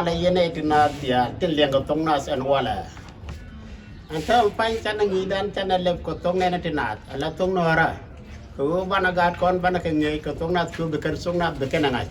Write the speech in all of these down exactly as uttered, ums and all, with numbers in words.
Walɛ yɛn ɛ ti naath diaal tin liɛŋ kɛ thok nath ɛn walɛ. Ɛn täämɛ pa̱ny canɛ ŋi̱i̱cdan canɛ lɛp kɛ thok nɛnɛ ti naath ala thok Nuäärä. Kɛ ɣöö banɛ gaatkɔn banɛ kɛ ŋi̱eec kɛ thok nath kɛ ɣöö bi kɛn thok nath bi kɛn ɛ ŋa̱c.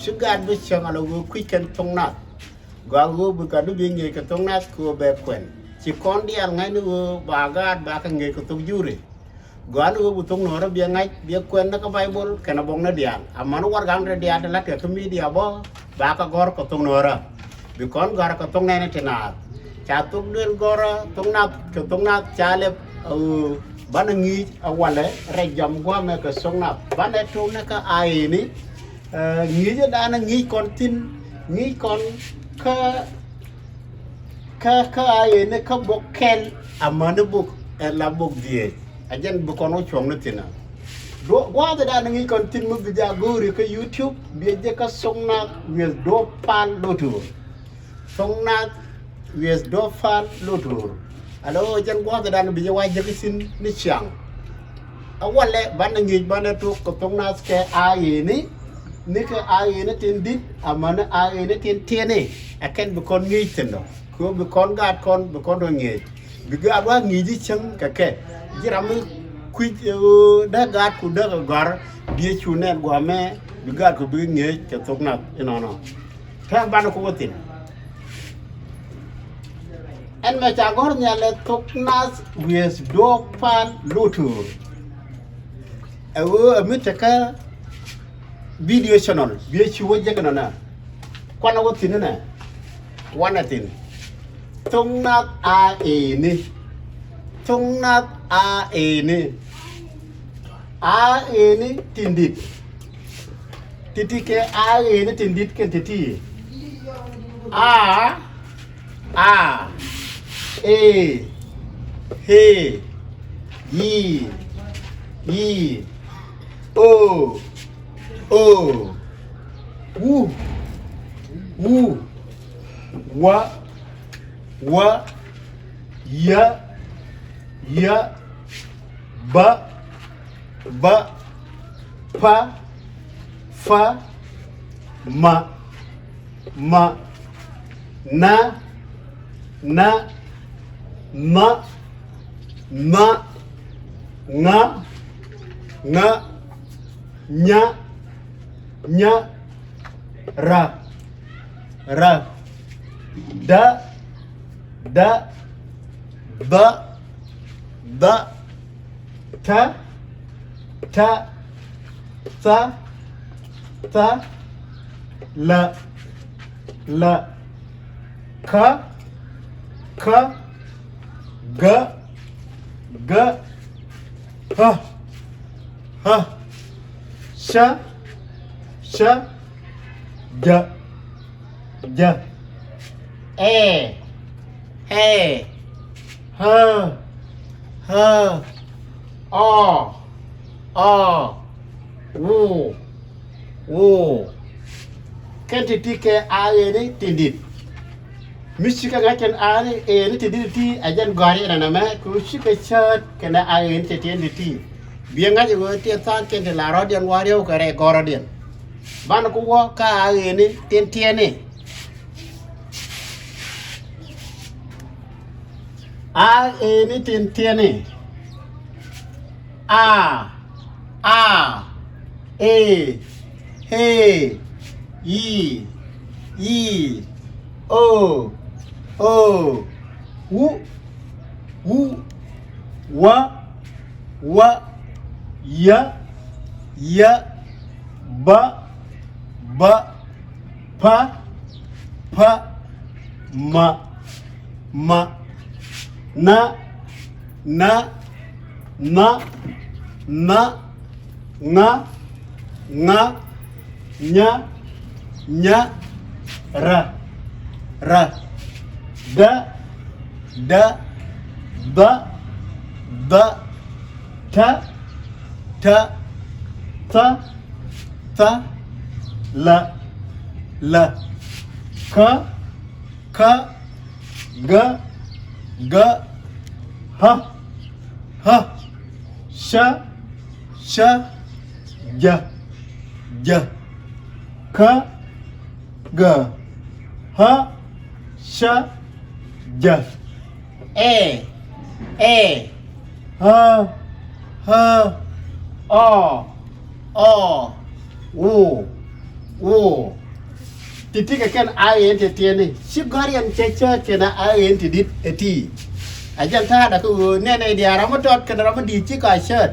Ci gaat bi cäŋ ala ɣöö kui̱c kɛn thok nath. Gɔaa ɣöö bi gat bi bi ŋi̱eec kɛ thok nath kɛ ɣöö bɛ kuɛn. Ci kɔn diaal ŋa̱c ni ɣöö ba gaat ba kɛ ŋi̱eec kɛ thok Juri. Gɔaa ni ɣöö bi thok Nuäärä biɛ ŋa̱c biɛ kuɛn ni kä Baibol kɛnɛ buɔ̱kni diaal. Amäni warɛgakni diaal ti la̱tkɛ kä midia bä ba kɛ gɔ̱r kɛ thok Nuäärä. Bi kɔn gɔ̱a̱r kɛ thok nɛnɛ ti naath. Ca thok duël gɔ̱rä thok nath kɛ thok nath ca lɛp ɛ ɣöö banɛ ŋi̱i̱c ɛ walɛ rɛy jam gua̱a̱mɛ kɛ thok nath. Banɛ tok ni kä a ini. Ɛ, ŋi̱i̱cɛ danɛ ŋi̱i̱c kɔn thi̱n, ŋi̱i̱c kɔn kä, kä, kä a yɛn ni kä bok kɛl amäni bok ɛ la bok dhieec. A jɛn bi kɔn wä cuɔ̱ŋ ni thi̱n a. Gua̱a̱th danɛ ŋi̱i̱c kɔn thi̱n mi bi jɛ a go̱o̱ri kä YouTube, biɛ jɛ kä thok nath with Dop Pal Lotur. Thok nath with Dop Pal Lotur. Alo jɛn gua̱a̱th danɛ bi jɛ wa jɛ kä thi̱n ni ciaŋ. A walɛ banɛ ŋi̱i̱c banɛ tok kɛ thok nath kɛ a ini. Ni kɛ a ini tin di̱t amäni a ini tin tiɛni. Ɛ kɛn bi kɔn ŋi̱i̱c thi̱n dɔ kɛ ɣöö bi kɔn gaatkɔn bi kɔn rɔ ŋi̱eec. Bi gaat wa ŋi̱i̱c ji̱ cäŋ kɛ kɛ. Ji̱ ram mi kui̱c ɛ ɣöö dee gaatku dee kɛ gɔ̱a̱r. Biɛ cu nɛn gua̱a̱mɛ bi gaatku bi ŋi̱eec kɛ thok nath inɔnɔ. Tɛm banɛ ku wä thi̱n. Ɛn mɛ ca gɔ̱r nhial ɛ thok nath with Dop Pal Lotur. Ɛ ɣöö ɛ mi tekä video channel biɛ ci wä jek nɔnɛ. Kuanɛ wä thi̱n inɛ. Wanɛ thi̱n. Thok nath a ini. Thok nath a ini. A ini tin di̱t. Ti̱ti̱ kɛ a ini tin di̱t kɛn ti̱ti̱. A, a, e, e, i, i, o, o, u, u, wa, wa, ya, ya, ba, ba, pa, fa, ma, ma, na, na, ma, ma, ŋa, ŋa, nya, nya, ra, ra, da, da, ba, ba, ta, ta, tha, tha, la, la, ka, ka, ga, ga, ha, ha, ca, ca, ja, ja, ɛ, ɛ, hä, hä, ɔ, ɔ, wu, wu. Kɛn ti̱ti̱ kɛ a ini tin di̱t. Mi cikɛ ŋa̱c kɛn a ini tin di̱t ti a jɛn gɔ̱a̱r inɛ nɛmɛ kɛ ɣöö cikɛ cäät kɛnɛ a ini tin di̱t ti. Biɛ ŋa̱c ɛ ɣöö tiɛ tha̱a̱ŋ kɛn ti la rɔ̱diɛn wa riɛw kɛ rɛy gɔ̱rɔ̱diɛn. Banɛ ku wä kä a ini tin tiɛni. A ini tin tiɛni. A, a, e, e, i, i, o, o, u, u, wa, wa, ya, ya, ba, ba, pa, pa, ma, ma, na, na, ma, ma, ŋa, ŋa, nya, nya, ra, ra, da, da, ba, ba, ta, ta, tha, tha, la, la, ka, ka, ga, ga, ha, ha, ca, ca, ja, ja, ka, ga, Ä, cä, jä. Ɛ, ɛ. Ä, ä. Ɔ, ɔ. Wo, wo. Ti ti kɛ kɛn a ɛn ti tiɛni. Ci gɔ̱riɛn cɛ cä kɛn a ɛn ti dit ɛ ti. A jɛn ta̱a̱ dakä ɣöö nɛnɛ diaal ram mi tɔt kɛn ram mi di̱i̱t ci ka cäät.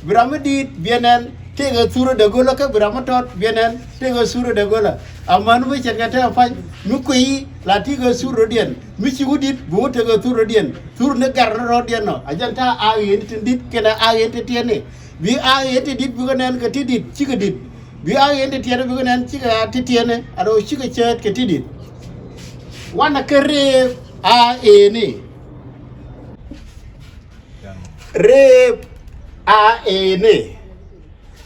Bi ram mi di̱i̱t biɛ nɛn tëëkɛ thurä dee go̱lä kä bi ram mi tɔt biɛ nɛn tëëkɛ thurä dee go̱lä. Amäni mi cɛn kɛ tɛm pa̱ny mi kui̱ la ti̱i̱ kɛ thur rɔ̱diɛn mi ci wä di̱t bi wä tekɛ thur rɔ̱diɛn thur ni gɛr ni rɔ̱diɛn nɔ a jɛn ta̱a̱ a ɣi̱i̱n tin di̱t kɛnɛ a ɣi̱i̱n ti tiɛni. Bi a ɣi̱i̱n ti di̱t bikɛ nɛn kɛ ti di̱t cikɛ di̱t. Bi a ɣi̱i̱n ti tiɛni bikɛ nɛn cikɛ ti tiɛni a rɔ cikɛ cäät kɛ ti di̱t. Wanɛ kɛ reep a ɣi̱i̱ni. Reep a eni.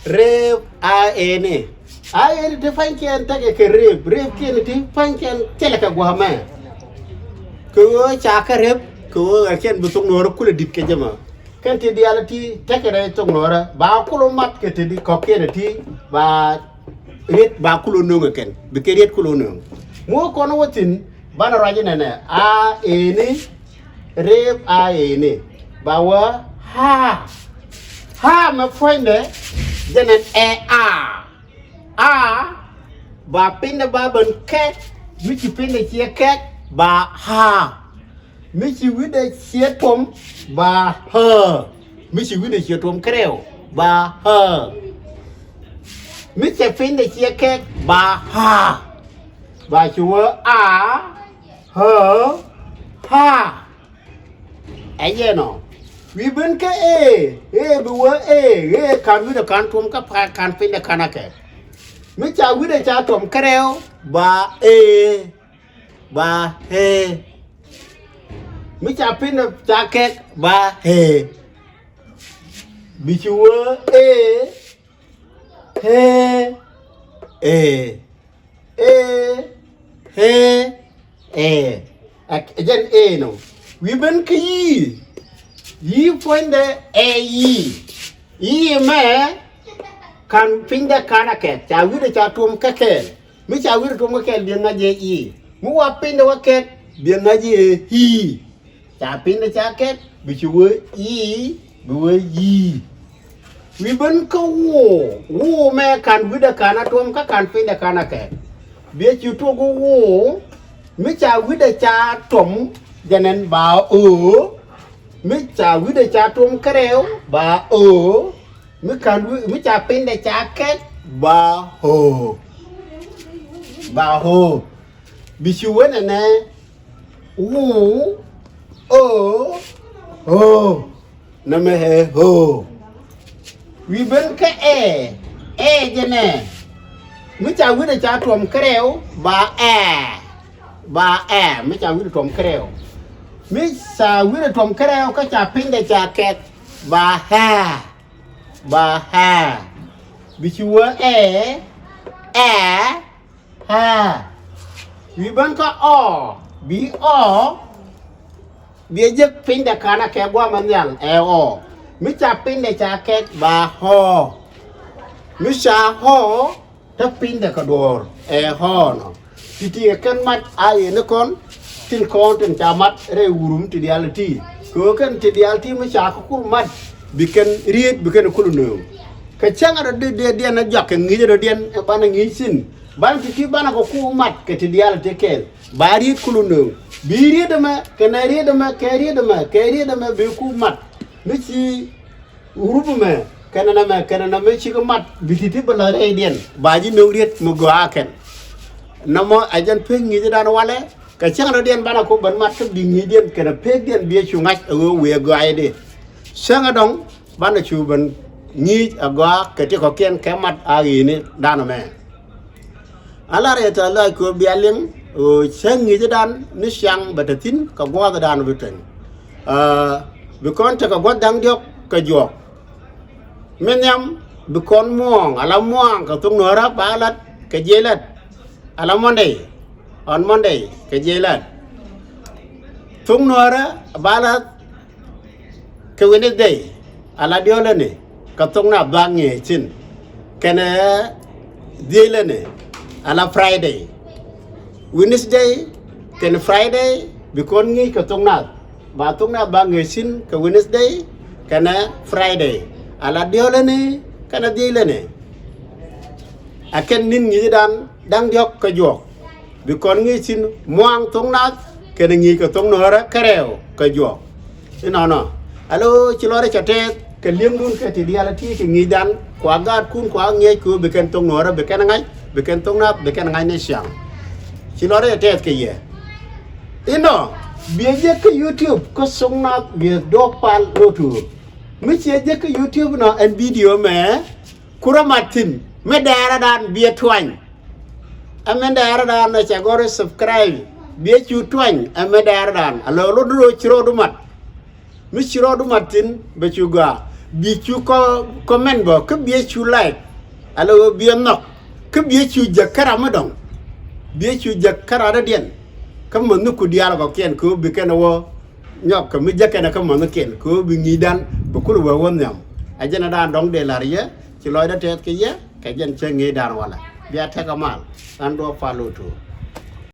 Reep a eni. A eni ti pa̱nykiɛn tekɛ kɛ reep. Reepkiɛn ti pa̱nykiɛn thilɛ kɛ gua̱a̱mɛ. Kɛ ɣöö ca kɛ reep kɛ ɣöö ɣɛrkiɛn bi thok nuɔ̱ɔ̱rä kulɛ di̱t kɛ jɛ mɔ. Kɛn ti diaal ti tekɛ rɛy thok nuɔ̱ɔ̱rä ba kul mat kɛ ti di kɔ̱kiɛn ti ba riet ba kul nöŋ kɛn bikɛ riet kul nöŋ. Muɔ kɔn wä thi̱n banɛ ruac inɛnɛ a eni. Reep a eni ba wä haa. Haa mɛ puɔ̱nydɛ jɛnɛn ɛ a. A ba pinydɛ ba ben kɛk mi ci pinydɛ ciɛ kɛk ba haa. Mi ci wi̱cdɛ ciɛ tuɔm ba haa. Mi ci wi̱cdɛ ciɛ tuɔm kɛrɛw ba haa. Mi cɛ pinydɛ ciɛ kɛk ba haa. Ba ci wä a. Haa. Haa. Ɛ yɛn ɔ wi̱i̱ ben kä ëë ëë bi wä ëë ëë ka̱n wi̱cdɛ ka̱n tuɔm kä pa̱a̱t ka̱n pinydɛ ka̱n akɛ. Mi ca wi̱cdɛ ca tuɔm kärɛw ba ëë. Ba ëë. Mi ca pinydɛ ca kɛk ba ëë. Bi ci wä ëë. Ëë. Ëë. Ëë. Ëë. Ëë. Ak jɛn ëë nɔ wi̱i̱ ben kä yi̱i̱. Yi̱i̱ puɔ̱nydɛ ɛ yi̱i̱. Yi̱i̱ mɛ ka̱n pinydɛ ka̱n akɛk ca wi̱cdɛ ca tuɔm kä kɛɛl. Mi ca wi̱cdɛ tuɔm kä kɛɛl biɛ ŋa̱c jɛ yi̱i̱. Mi wa pinydɛ wä kɛk biɛ ŋa̱c jɛ yi̱i̱. Ca pinydɛ ca kɛk bi ci wee i̱ bi wee yi̱i̱. Wi̱i̱ ben kä wuu̱ wuu̱ mɛ ka̱n wi̱cdɛ ka̱n a tuɔm kä ka̱n pinydɛ ka̱n a kɛk. Biɛ ci tuɔk wuu̱ mi ca wi̱cdɛ ca tuɔm jɛnɛn ba ɣöö. Mi ca wi̱cdɛ ca tuɔm kärɛw ba ɣöö. Mi ka̱n wi̱ mi ca pinydɛ ca kɛk ba ɣöö. Ba ɣöö. Bi ci wen ɛnɛ. Wu. O. O. Nɛmɛ ɛ o. Wi̱i̱ ben kä ɛ. Ɛ jɛ nɛ. Mi ca wi̱cdɛ ca tuɔm kärɛw ba ɛ. Ba ɛ mi ca wi̱cdɛ tuɔm kärɛw. Mi ca wi̱cdɛ tuɔm kärɛw kä ca pinydɛ ca kɛk ba ɛ. Ba ɛ. Bi ci wä ɛ. Ɛ. Ɛ. Wi̱i̱ ben kä ɔ. Bi ɔ. Biɛ jek pinydɛ ka̱n a kɛ gua̱a̱mɛ nhial ɛ ɔ. Mi ca pinydɛ ca kɛk ba ɔ. Mi ca ɔ. Te pinydɛ kɛ duɔ̱ɔ̱r ɛ ɔ nɔ. Ti̱ti̱ kɛ kɛn mat a yɛn ni kɔn. Tin kɔn tin ca mat rɛy wurum ti diaal ti. Kɛ ɣöö kɛn ti diaal ti mi ca kɛ kur mat. Bi kɛn riet bi kɛn kul nööŋ. Kɛ cäŋ rɔ di diɛn a jɔak kɛ ŋi̱i̱c rɔ diɛn banɛ ŋi̱i̱c thi̱n. Banɛ ti̱ti̱ banɛ kɛ kur mat kɛ ti diaal ti kɛɛl. Ba riet kulu nööŋ. Bi riet ɛmɛ kɛnɛ riet ɛmɛ kɛ riet ɛmɛ kɛ riet ɛmɛ bi ku mat. Mi ci wurup ɛmɛ kɛnɛ nɛmɛ kɛnɛ nɛmɛ cikɛ mat bi ti̱ti̱ bi lɔ rɛydiɛn ba ji̱ nööŋ riet mi gɔaa kɛn. Nɔmɔ ɛ jɛn pek ŋi̱i̱cdan walɛ kɛ cäŋ rɔ̱diɛn banɛ kok ben mat kä bi ŋi̱i̱cdiɛn kɛnɛ pekdiɛn bi cu ŋa̱c ɛ ɣöö wëë gɔaaydɛ. Cäŋ ɛ dɔ̱ŋ banɛ cu ben ŋi̱i̱c ɛ gɔaa kɛ ti kɔ̱kiɛn kɛ mat a ɣi̱i̱ni danɔ mɛ. Ala rɛy tɔ lɔc kɛ ɣöö bia liŋ ɣöö cä ŋi̱i̱cädan ni ciaŋ bɛ te thi̱n kɛ gua̱a̱thdan bi tuɛny. Bi kɔn tekɛ gua̱th da̱ŋ diɔ̱k kɛ juɔ̱ɔ̱k. Mi nhiam bi kɔn muɔ̱ɔ̱ŋ ala muɔ̱ɔ̱ŋ kɛ thok nuäärä ba lat kɛ jiɛc lat. Ala Monday, on Monday kɛ jiɛc lat. Thok nuäärä ba lat kɛ Wednesday ala diɔ̱ɔ̱läni kɛ thok na bak ŋi̱eec thi̱n. Kɛnɛ dhiecläni ala Friday. Wednesday kɛnɛ Friday, bi kɔn ŋi̱i̱c kɛ thok nath. Ba thok nath ba ŋi̱i̱c thi̱n kɛ Wednesday kɛnɛ Friday. Ala diɔlɛ ni kɛnɛ dhieclɛ ni. A kɛn ni̱n ŋi̱i̱cdan da̱ŋ diɔ̱k kɛ juɔk. Bi kɔn ŋi̱i̱c thi̱n muaŋ thok nath kɛnɛ ŋi̱i̱c kɛ thok nuɔ̱ɔ̱rä kärɛw kɛ juɔk. Inɔnɔ. Alo, ci lɔrɛ cɛ tɛth kɛ li̱eŋdun kɛ ti diaal a ti kɛ ŋi̱i̱cdan, kua gaatkun kua ŋi̱eec kɛ ɣöö bi kɛn thok nuɔ̱ɔ̱rä, bi kɛn ŋa̱c, bi kɛn thok nath, bi kɛn ŋa̱c ni ciaŋ. Ci lɔrɛ cɛ tɛth kɛ yɛ. Inɔ, biɛ jek kä YouTube kä thok nath biɛ duɔk pal lo̱tu. Mi ciɛ jek kä YouTube nɔ ɛn video mɛ, kurɛ mat thi̱n, mi dɛɛrɛ dan biɛ tuany. Ɛmɛ dɛɛrɛ dan nɔ cɛ gɔri subscribe. Biɛ cu tuany, ɛmɛ dɛɛrɛ dan. Alɔ lot ro ci rɔɔdu mat. Mi ci rɔɔdu mat thi̱n bɛ cu gɔaa. Bi cu kɔ comment bɔ, kä biɛ cu like. Alɔ ɣöö biɛ nhɔk. Kä biɛ cu jek kä ram mi dɔŋ. Biɛ cu jek kä ram dɔ̱diɛn. Kä mäthniku diaal kɔkiɛn kɛ ɣöö bi kɛn wä nyɔk kɛ mi jek kɛn kä mäthnikiɛn kɛ ɣöö bi ŋi̱i̱cdan bi kul wee wä nhiam. A jɛn a dan dɔ̱ŋ dee la̱r yɛ, ci lɔcdä tɛth kɛ yɛ, kɛ jɛn cä ŋi̱i̱cdan walɛ. Bia tɛk a mal, ɣän duɔ̱ɔ̱p pal lo̱tu.